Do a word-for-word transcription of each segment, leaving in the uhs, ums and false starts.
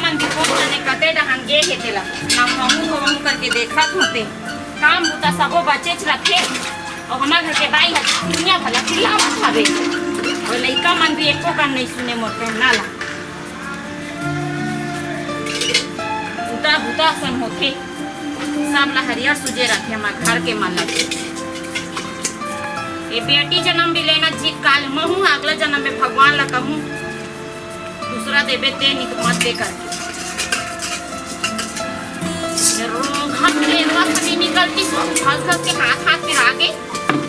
मन भी कोन जाने कते डहन गे हे तेला। ना हमू को हमू करके देखत होते। काम बुता सबो बचेच रथे। अउ हमर घर के दाई ह दुनिया भर ला चिल्लावत हवे। अउ लइका मन भी एको कन नइ सुने मोर कहना ला। बुता बुता असन होथे। सब ला हरियर सुजे रथे हमर घर के मन ला। ए बेटी जनम भी लेना जी काल महू अगला जनम में भगवान ला कहूँ। दूसरा देबे ते निक मत दे करके। रोगहा के लेनवा सनी निकलती सो घस घस के हाथ हाथ पिरा के।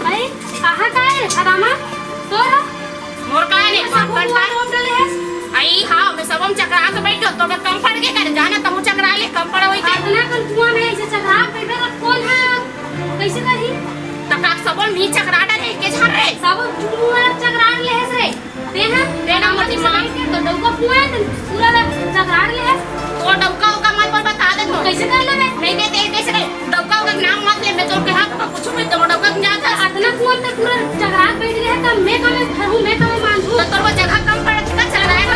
अरे, कहाँ का है फदामा? तोर? मोर का है रे, ये सब पापड़ हुआ का? रोक डले है। आई हाँ, मैं सबम चकरा के बैठो, तो मैं कम पड़ के कर जाना, तहु चकरा ले, कम पड़ होई ते। इतना कन कुआं में ऐसे चकरा के बैठे तो कौन है? कैसे करी? तो का सबम ही चकरा डले के झर रे? सब कुआं चकरा ले है रे। तेहा, तेना मोती मार के तो डौका कुआं है, तो पूरा ला चकरा ले है। तो डौका ओका मत पर बता दे तो। कैसे कर लेबे? नहीं दे, दे, दे से डौका ओका नाम मत ले, मैं तो कहा तो कुछ में तो डौका के जाता। अतना कुआं तो पूरा चकरा बैठ गया है, तब मैं कमे भरू, मैं कमे मानू। तो तोर वो जगह कम पड़त का चकरा है।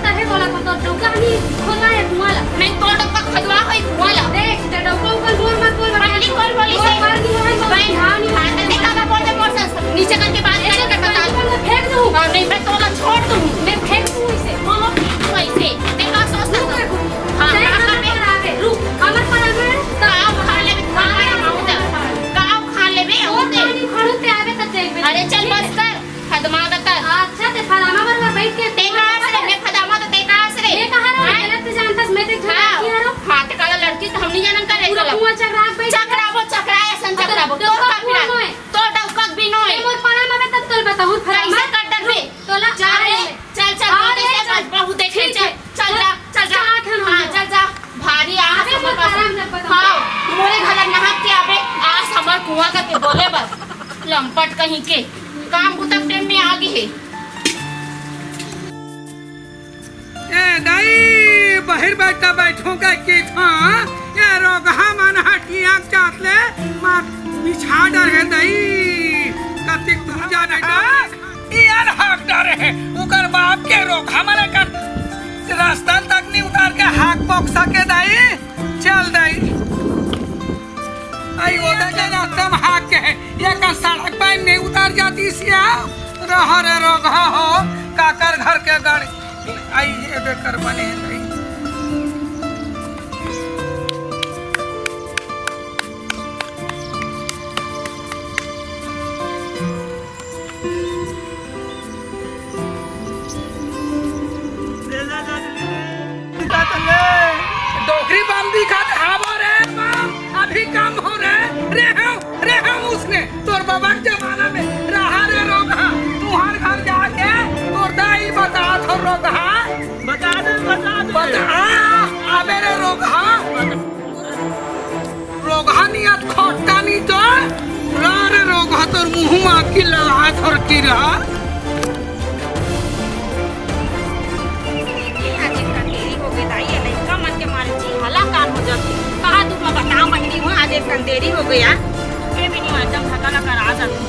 तहे बोला तो, तो डौका नहीं खोला है कुआं ला। नहीं तो डौका खजवा होई कुआं ला। देख, ते डौका ऊपर जोर मत बोल, पहली कौन बोली से? ऊपर नहीं है, तो बहन, ध्यान नहीं हाँ, है। तो देखा मैं बोल दे मोर से नीचे करके बात करे कर बता। मैं फेंक दूँ। हाँ, नहीं, मैं तोला छोड़ दूँ। मैं फेंक दूँ इसे। हाँ, फेंक दूँ इसे। देखा सोच तू तो। कर दूँ। हाँ, देख, हाँ, हमर हाँ, पर आवे, रुक, हमर पर आवे, तब गाँव खा लेबे, गाँव खा लेबे, गाँव खा लेबे, और और दे। पानी खड़ू पे आवे, तब देखबे। अरे, चल, बस कर। फदमा का तर। अच्छा, ते फदामा बर बैठ के ते कहाँ से रे? मैं फदामा तो ते कहाँ से रे? मैं कहाँ रे? हाँ? गलत तो जानता, मैं ते हाँ। लड़की हरो। हाँ, ते काला लड़की तो हम नहीं जानन कर रे पूरा तोला। कुआं चकरा बैठ के। चकराबो, चकरा, ऐसन तो चकराबो। तो तोर का कुआं पिला? नोए। तो डौकक भी नोए। ये मोर परा में तब तोल बताऊँ फदामा। कैसे कर डरबे? तोला चल आ रे, ले। चल, चल, आ तू ले, कैसे चल। बच-, बहुत देखे, ठीक चल, है। चल जा, चल जा। जा, धन हाँ, हो। चल जा। भारी आस अबे हमर मोर पास। परा में बताऊँ। हाँ, मोरे घर नहात के आबे, आस हमर कुआं का के बोले बस। लंपट कहीं के। काम बुता के टाइम में आ गई है। ए दाई, बहिर बैठा बैठो का की था? ए रोगहा मन हटिया चाट ले, मार बिछा डर है दाई। कतिक दूर जा बेटा। यार हाक डरे है, उकर बाप के रोगहा मन कर रास्ता तक नहीं उतार के हाक पक सके दाई। चल दाई। आई ओदे के रास्ता में हाक के है, ये का सड़क पे नहीं उतार जाती सिया। रह रे रोगहा हो, काकर घर के गण। आई ये बेकर बने है दाई। डोकरी बम दिखत हावो रे बम, अभी कम हो रे, रे हम, रे हम उसने, तोर बाबा के जमाना में रहा रे रोगहा, तुहार घर जाके तोर दाई बता थो रोगहा। बता दे, बता दे। बता, आ, अबे रे रोगहा। रोगहा नियत खोटा नी तो। रा रे रोगहा तोर मुंह में आग की लगा थोर की रहा। देखी, आज इतना देरी हो गई दाई, ये लइका मन के मारे जी हला कान हो जाती। कहा तू मैं बता बहिनी हूँ, आज इतना देरी हो गया। ये भी नहीं एकदम थका लगा आ जाती।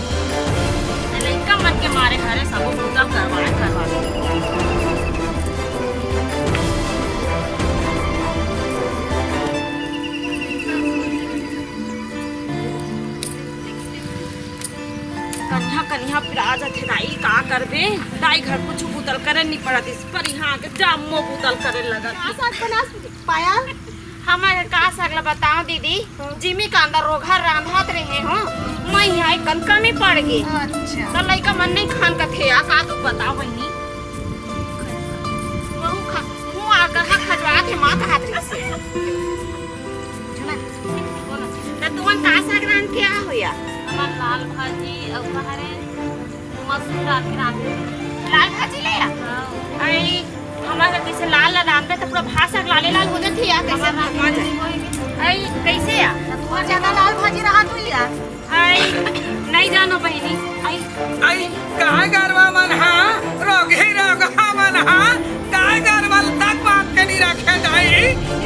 ये लइका मन के मारे हरे सब पूजा करवाए करवा दे। कनिहा, कनिहा पिरा जाथे दाई, का करबे? दाई घर कुछु बुतल करे नी पड़त इस पर, यहाँ आके जामो बुतल करे लगत। का साग बनास पायल? हमर का साग ला बताओ दीदी, जिमी का अंदर रोगहा रांधत रहे हो, मैं यहाँ एक कन कमी पड़ गई। अच्छा। तो लइका मन नहीं खान कथे, आ का तू बताओ बहिनी? वहू खा, मुँह आ गहा खजवा के माँ कहा थे। सुना, बोलो। त तुमन का साग रांध के आ हो या? हमर लाल भाजी अउ का हरे मसूर डाल के रांध दे। लाल भाजी ले या? हाँ। आई, हमर घर जैसे लाल लाल रांधबे त पूरा भात साग लाले लाल हो जाथे या, कैसे हमर रांध दे। आई, कैसे या? त तुमर ज्यादा लाल भाजी रहा तो या। आई, नहीं जानो बहिनी। आई। आई, काय गरवा मन हा, रोगही रोगहा मन हा, काय गरवा तक बांध के नहीं रखे दाई,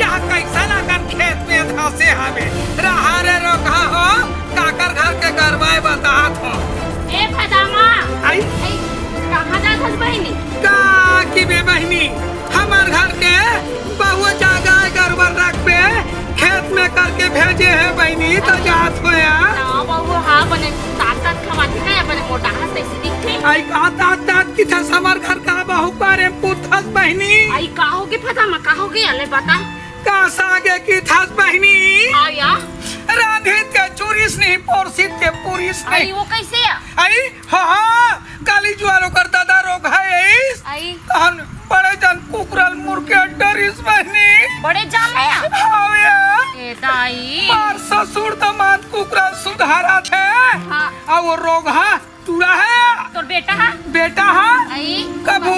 यहाँ कैसा लगन खेत में धंसे हवे। रहा रे रोगहा हो, काकर घर के गरवा ए बतात हो। ए फदामा। आई। आई, कहाँ जात हस बहिनी? का की बे बहिनी, हमर घर के बहुआ जे हे बहिनी, त जात हो या। ना बहू, हा, बने तात तात खवाथे का, बने मोटा हस, ऐसे दिखथे। आई का तात तात किथस, हमर घर का बहू बारे म पूछथस बहिनी। आई का होगे फदा मा, का होगे, अले बता। का सागे किथस बहिनी। हाँ या। रांधित के चुरिस नहीं, पोरसित के पुरिस आई नहीं। वो कैसे या? आई, हाँ, हाँ, काली जुआर ओकर दादा रोगहा आइस। आई। तहन बड़े जान कुकरा ल मुड़ के डरिस बहिनी। बड़े जान ले या? हाँ या। ए दाई। मार ससुर दमांद कुकरा ल सुधारथे। हाँ। अउ वो रोगहा टूरा हे। तोर बेटा हा? बेटा हा? आई। कभू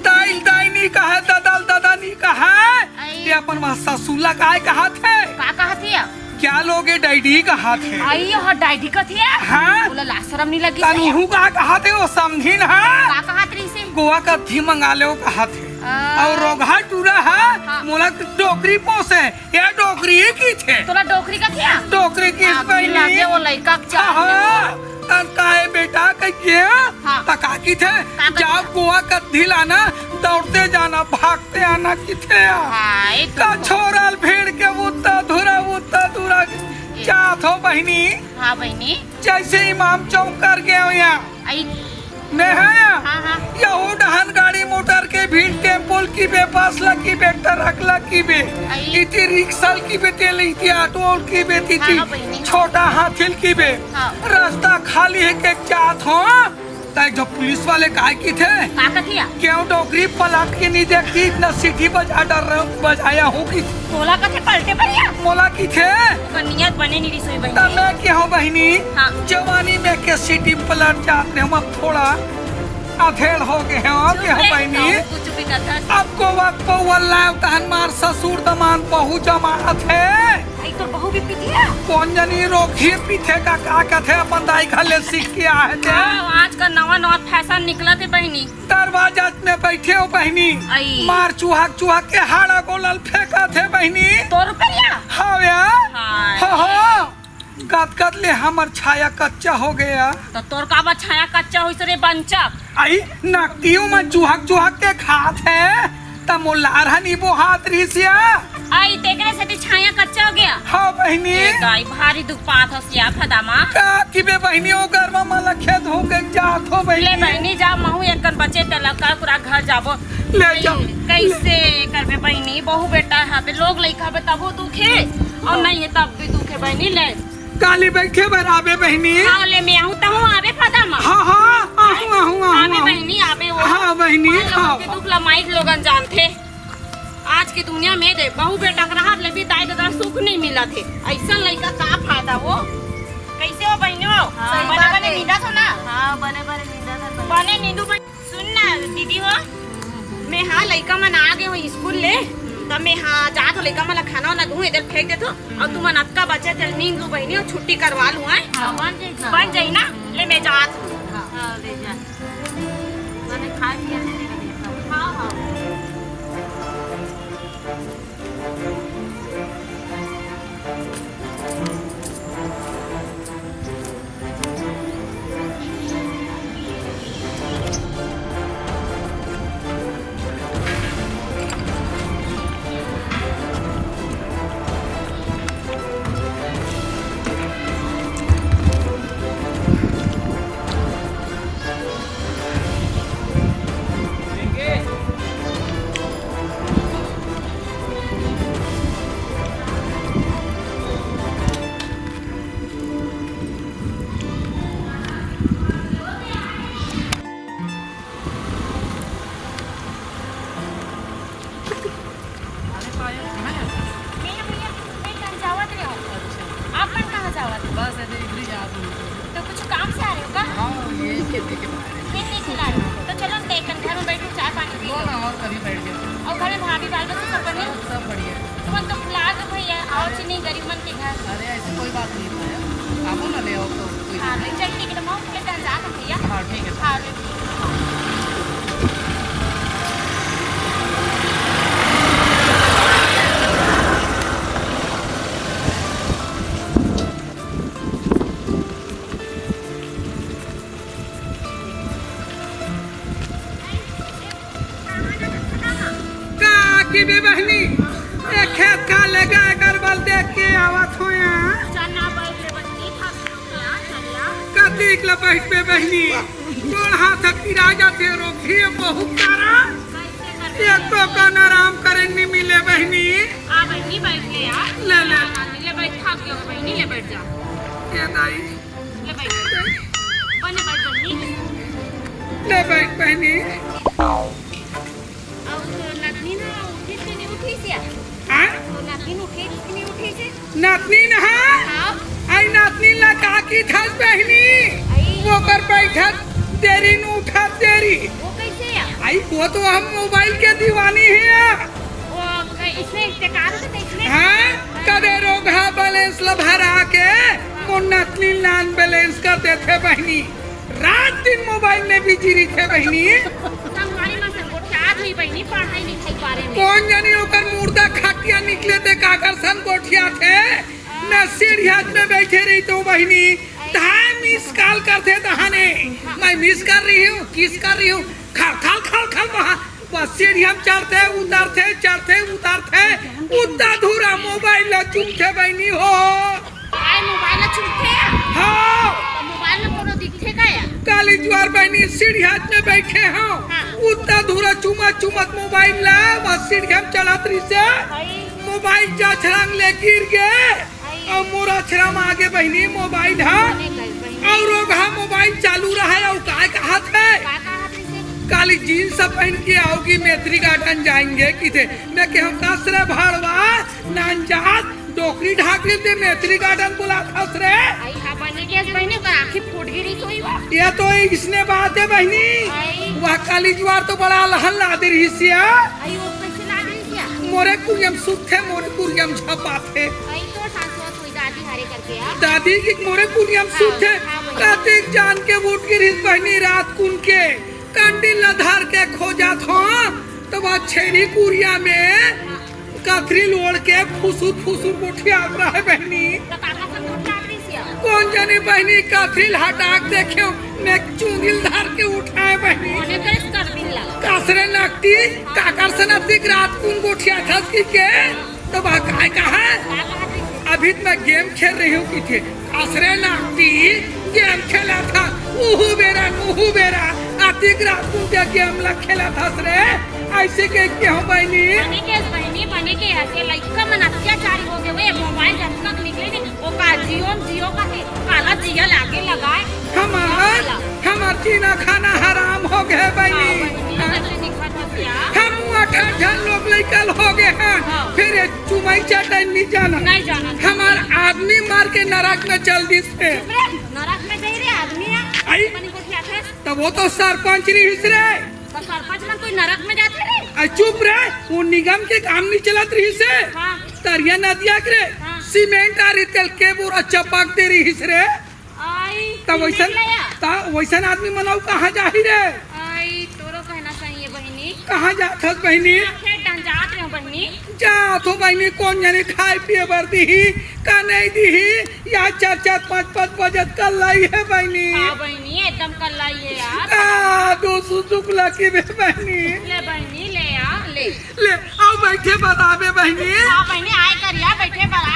दाई ल दाई नी कहे, ददा ल ददा नी कहे। आई। ते अपन वहाँ ससुर ला काय कहाथे? का कहाथे या? क्या लोगे डैडी कहाथे? आई, हा डैडी कथे या? हाँ। ओला लाज शरम नी लगिस तनु या? हूँ का कहाथे, वो समझिन हा? का कहात रहिसे? गोवा कत्थी मंगा ले, वो कहाथे। आ। अउ रोगहा टूरा हा, हाँ। मोला डोकरी पोसे, या डोकरी ही किथे। तोला डोकरी कथे या? डोकरी किस आग बहिनी? लगे वो लइका के चाल हाँ, में। हाँ। अउ काहे बेटा कहिके, हाँ। त का किथे? का कथे? जाओ गोवा कत्थी लाना, दौड़ते जाना, भागते आना किथे या? हाँ, एक का तो छोरा ल भीड़ के उत्ता धुरा, उत्ता धुरा ए। जात हो बहिनी। हाँ बहिनी। जैसे इमाम चौक कर गए हो यहाँ। आई। मैं है यहाँ। हाँ, हाँ। यहू डहन गाड़ी मोटर के भीड़, टेम्पो ल किबे, बस ल किबे, ट्रक ल किबे, आई। इति रिक्शा ल किबे, तेल इति ऑटो ल किबे, इति हाँ, हाँ, बहिनी। छोटा हाथी ल किबे। हाँ। रास्ता खाली हे के जात हो। त एक झन पुलिस वाले काय किथे? का कथे या? क्यों डोकरी पलट के नहीं देखती, इतना सीटी बजा डर रहे हो, बजाया हूँ कि तोला कथे पलटे बर या? मोला किथे? ओकर नियत बने नहीं रहिस होही बहिनी। त मैं के हूँ बहिनी, हाँ। जवानी में के सीटी पलट जात रहे, हम अब थोड़ा अधेड़ हो गए हैं, अब चुप के हूँ रे, बहिनी। कहूँ कुछ भी कथा। अब गोवा पौवा लाव तहन मार ससुर दमांद बहू जमात हे। आई तोर बहू भी पीथे या? कोन जनी रोगही पीथे का, का कथे, अपन दाई घर ले सीख के आहे ते। हाँ, आजकल नवा नवा फैशन निकलत हे बहिनी। दरवाजा में बैठे हो बहिनी, आई। मार चुहक चुहक के हाड़ा गोला ल फेंकत हे बहिनी। तोर ऊपर या? हाँ या। हाँ। हाँ, हाँ। गदगद ले हमर छाया कच्चा हो गया। त तोर का बा छाया कच्चा होइस रे बंचक? आई, नकतियों में चुहक चुहक के खात हे, त मोर लार ह नी बोहात रहिस या। आई, तेकरे सेती छाया कच्चा हो गया। हाँ बहिनी। ए दाई, भारी दुख पात हस या फदा मा। का किबे बहिनी, ओ गरमा मन ल खेत हो के जात हो बहिनी। ले बहिनी, जा, महू एक कन बचे ते लगा कुरा घर जाबो। ले जा। कैसे करबे बहिनी, बहू बेटा हे, बे लोग लइका बे तबो दुख हे, अउ नहीं हे तब भी दुख हे बहिनी। ले। काली बइठे बर आबे बहिनी। हाँ, ले मैं आहूँ, तहूँ आबे फदा मा। हाँ, हाँ, आहूँ, आहूँ, आहूँ, आबे आहूँ। बहिनी, आबे वो। हाँ, बहिनी, माई लोगन हाँ। के दुख ला माई लोगन जानथे। आज के दुनिया में दे, बहू बेटा के रहत ले भी दाई ददा सुख नहीं मिलत हे। अइसन लइका का फायदा वो? कैसे हो बहिनी हो? हाँ, सही बने बात बने हे। नींदत हो ना? हाँ, बने बने नींदत हन बहिनी। बने नींदू बहिनी। सुन ना दीदी हो, मैं हा लइका मन आ गे हो स्कूल ले, त मैं हा जात हो लइका मन ला खाना वाना दूँ, एदे ल फेंक देथो, अउ तुमन अतका बचे तेला नींद लू बहिनी, अउ छुट्टी करवा लू, हैं? हाँ, बन जाई ना। बन जाई ना, ले मैं जात हूँ। हाँ, ले जा। मैंने खाए पिए नहीं दे। हाँ, हाँ। भैया, भैया, मैं कहाँ जावत रहे हो? अच्छा। आप मन कहाँ जावत हो? बस अभी इधर ही जात हूँ। तो कुछ काम से आ रहे हो का? हाँ, ये खेती के बारे में। खेती के बारे में। तो चलो ना, एक घर में बैठो, चाय पानी पी लो लो। ना, और कभी बैठ गया। और घर में भाभी, बाल बच्चे सब बढ़िया? सब, सब बढ़िया। तुमन तो भुला गए भैया, आओ अरे। चीनी गरीब मन के घर। अरे, ऐसी कोई बात नहीं है। आबो ना, ले आओ तो कोई हाँ, दिक्कत नहीं। चल ठीक है, तो मैं फिर जाता हूँ भैया। हाँ, ठीक है। हाँ, ले। का किबे बहिनी, ए खेत खार ले गाय गरवा ल देख के आवत हो या। बैठ बे बहिनी, गोड़ हाथ पिरा जाथे, रोगही बहुत सारा। एक तो कन आराम करे नी मिले बहिनी। आ बहिनी, बैठ ले यार। ले, ले। ले बैठ, थक गयो बहिनी, ले बैठ जा। ए दाई। ले बैठ। बने बैठ बहिनी। ले बैठ बहिनी। अउ तोर नतनीन उठिस के नी उठिस या? हाँ? तोर नतनीन उठिस के नी उठिस हे? नतनीन हा? हाँ। आई नतनीन ला का किथस बहिनी? आई। ओकर बैठत देरी न उठत देरी। वो कैसे या? आई वो तो हम मोबाइल के दीवानी हे या। वो क-, इसमें इस्तेकार होता है इसमें? हाँ, कदे रोगहा बैलेंस ला भरा के मोर नतनीन ला अनबैलेंस कर देथे बहिनी। रात दिन मोबाइल में बिजी रहिथे बहिनी। संगवारी मन संग गोठियात होही बहिनी, पढ़ाई लिखाई बारे में। कोन जनी ओकर मुर्दा खटिया निकले ते काकर सन गोठियाथे। मैं सीढ़ियात में बैठे रहिथों बहिनी, तहां मिस कॉल करथे तहाने। मैं मिस कर रही हूँ, किस कर रही हूँ, खल खल खल खल वहाँ बस सीढ़िया में चढ़थे उतरथे, चढ़थे उतरथे, उतना धूरा मोबाइल ला चुमथे बहिनी हो। आय मोबाइल ला चुमथे? हाँ। तो मोबाइल में कोनो दिखथे का या? काली जुआर बहिनी सीढ़िया में बैठे हंव। हाँ। उतना धूरा चुमत चुमत मोबाइल ला बस सीढ़िया में चढ़त रहिसे। हाय। मोबाइल जाछरंग ले गिर गे। हाय। अउ मोर अछरा में आगे बहिनी मोबाइल हा। बने गई बहिनी। अउ रोगहा मोबाइल चालू रहे अउ काय कहत हे? का कहत रहिसे? काली जींस पहन के आओगी, मैत्री गार्डन जाएंगे किथे। मैं केहेंव कस रे भड़वा, नानजात, डोकरी ढाकरी ते मैत्री गार्डन बुलाथस रे। आई हा बने के बहिनी, ओकर आँखी फूट गे रहिस होही वो। ये तो इसने बात हे बहिनी। आई। वह काली जुआर तो बड़ा अलहन लादे रहिस या। आई वो कैसे लादे रहिस या? मोरे कुरिया म सुतथे, मोरे कुरिया म झपाथे। आई तो सासुआ कोई दादी हरे करके आ। दादी के मोरे कुरिया म हाँ, सुतथे। हाँ, बहिनी। कतेक जान के उठ गे रहिस बहिनी रात कुन के। कंडील ला धर के खोजत हों, त वह छेरी कुरिया में कथरी ल ओढ़ के फुसुर फुसुर गोठियात रहे बहिनी। त काकर सन गोठियात रहिस या? कोन जनी बहिनी कथरी ल हटा के देखेंव, मैं चुंदी ल धर के उठाएंव बहिनी। ओने कस कर दिन ला। कस रे नकटी, काकर सन अतिक रात कुन गोठियाथस कहिके? त वह काय कहा? का कहत रहिस? अभी त मैं गेम खेल रही हूँ कहिथे। कस रे नकटी, गेम खेलथस, उहू बेरा, उहू बेरा, अतिक रात कुन के गेम ला खेलथस रे, अइसे कहिके हो बहिनी। बने के बहिनी, बने के अइसे लइका मन अत्याचारी हो गे, वो मोबाइल जब तक निकले नहीं, वो का जियो, जियो का थे, काला जिया लागे लगाए। हमार, हमार जीना खाना हराम हो गे बहिनी। हाँ, बहिनी, अइसे दिखत हे क्या? हम अठारह झन लोग लइका हो गे हन, हाँ। फिर ये चुमई चाटई नहीं जाना। नहीं जाना। हमार आदमी मार के नरक में चल दिस हे। चुप रे, नरक में जाही रे आदमी हा। आई। अपनी गोठियाथस। त वो तो सरपंच रहिस रे। त सरपंच मन कोई नरक में जाथे रे? अरे चुप रे, वो निगम के काम नहीं चलत रहिस हे। हाँ। तरिया नदिया के रे, हाँ। सीमेंट आरी तेल के बोरा चपक दे रहिस रे। आई, त वइसन, सीमेंट लाया? त वइसन आदमी मन अउ कहाँ जाही रे? आई, तोरो कहना सही हे बहिनी। कहाँ जाथस बहिनी? खेत डहन जात रहेंव बहिनी। जाथों बहिनी, कोन जनी खाए पिए बर दिही, का नहीं दिही, या चार चार पाँच पाँच बजत कल्लाई हे बहिनी। हाँ बहिनी, एकदम कल्लाई हे यार। आ, दो सुसुक लकी बे बहिनी। ले बहिनी, ले आ, ले। ले, अउ बइठे बर आबे बहिनी। हाँ बहिनी, आए कर या, बइठे बर आ,